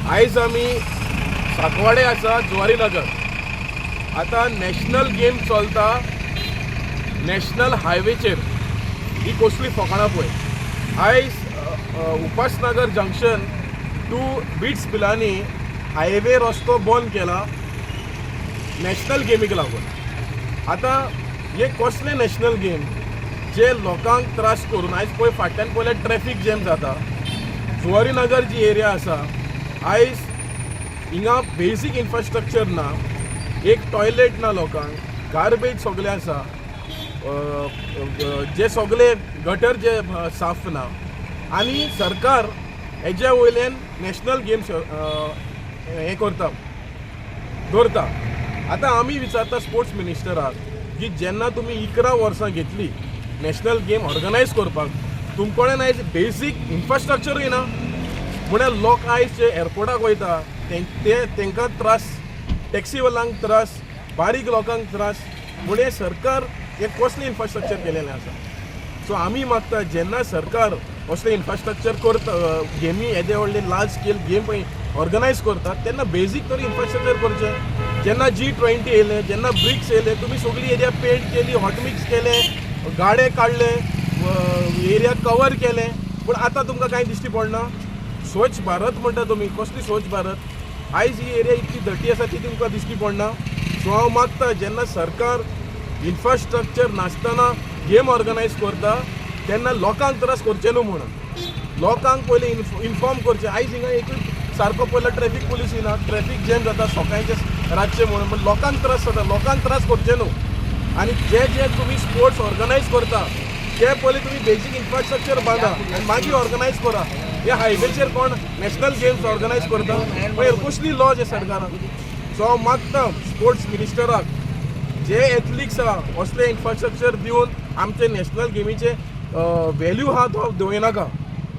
आयज आमी साकवाडे आसा, जुवारी नगर. आतां नॅशनल गेम चलता नॅशनल हायवेचेर. ही कसली फकाणां पळय. आयज Upasnagar junction to BITS Pilani highway रस्तो बंद केला नॅशनल गेमीक लागून. आतां हे कसले नॅशनल गेम जे लोकांक त्रास करून? आयज पळय, फाटल्यान पळयल्यार ट्रॅफीक जॅम जाता. जुवारी नगर जी एरिया आसा, आयज हिंगा बेजीक इन्फ्रास्ट्रक्चर ना, एक टॉयलेट ना लोकांक, गार्बेज सगळें आसा, अ, अ, जे सगळे गटर जे साफ ना आनी सरकार हेज्या वयल्यान नॅशनल गेम्स हें करता, दवरता. आतां आमी विचारता स्पोर्ट्स मिनिस्टराक की जेन्ना तुमी 11 वर्सां घेतली नॅशनल गेम ऑर्गनायज करपाक, तुमकडेन आयज बेजीक इन्फ्रास्ट्रक्चरूय ना. म्हळ्यार लोक आयज जे एअरपोर्टाक वयता ते तांकां त्रास, टॅक्सीवाल्यांक त्रास, बारीक लोकांक त्रास. म्हणजे सरकार हे कसलें इन्फ्रास्ट्रक्चर केलेलें आसा? सो आमी मागता, जेन्ना सरकार असलें इन्फ्रास्ट्रक्चर करता, गेमी येदे व्हडले लार्ज स्केल गेम पळय ऑर्गनायज करतात, तेन्ना बेजीक तरी इन्फ्रास्ट्रक्चर करचें. जेन्ना जी 20 येयलें, जेन्ना ब्रिक्स येयले, तुमी सगळी एरिया पेंट केली, हॉटमिक्स केलें, गाडे काडले, एरिया कवर केले, पूण आतां तुमकां कांय दिश्टी पडना. स्वच्छ भारत म्हणटा तुमी, कसली स्वच्छ भारत? आयज ही एरिया इतली डर्टी आसा ती तुमकां दिश्टी पडना. सो हांव मागता, जेन्ना सरकार इन्फ्रास्ट्रक्चर नासतना गेम ऑर्गनायज करता तेन्ना लोकांक त्रास करचे न्हू म्हणून. लोकांक पयलीं इन्फॉर्म करचें. आयज हिंगा एकूय सारको पयलो ट्रॅफीक पुलीस येना, ट्रॅफीक जॅम जाता सकाळचे, रातचे म्हणून. पण लोकांक त्रास जाता, लोकांक त्रास करचे न्हू. आनी जे जे तुमी स्पोर्ट्स ऑर्गनायज करता ते पयलीं तुमी बेजीक इन्फ्रास्ट्रक्चर बांदा आनी मागीर ऑर्गनायज करा. हे हायवेचेर कोण नॅशनल गेम्स ऑर्गनायज करता? पळय, कसली लॉज हे सरकारान? सो हांव मागता स्पोर्ट्स मिनिस्टराक, जे एथलिट्स आहा असले इन्फ्रास्ट्रक्चर दिवन आमचे नॅशनल गेमीचे व्हॅल्यू आहा तो दवरिनाका.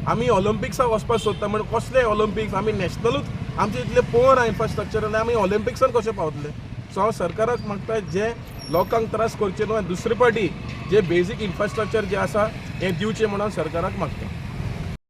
आमी ऑलिम्पिक्साक वचपाक सोदता म्हण कसले ऑलिम्पिक्स? आमी नॅशनलूच आमचे इतले पोर आहा इन्फ्रास्ट्रक्चर जाल्यार आमी ऑलिम्पिक्सान कशें पावतले? सो हांव सरकाराक मागता, जे लोकांक त्रास करचे न्हू आनी दुसरे पाटी जे बेजीक इन्फ्रास्ट्रक्चर जे आसा हें दिवचें म्हणून सरकाराक मागता.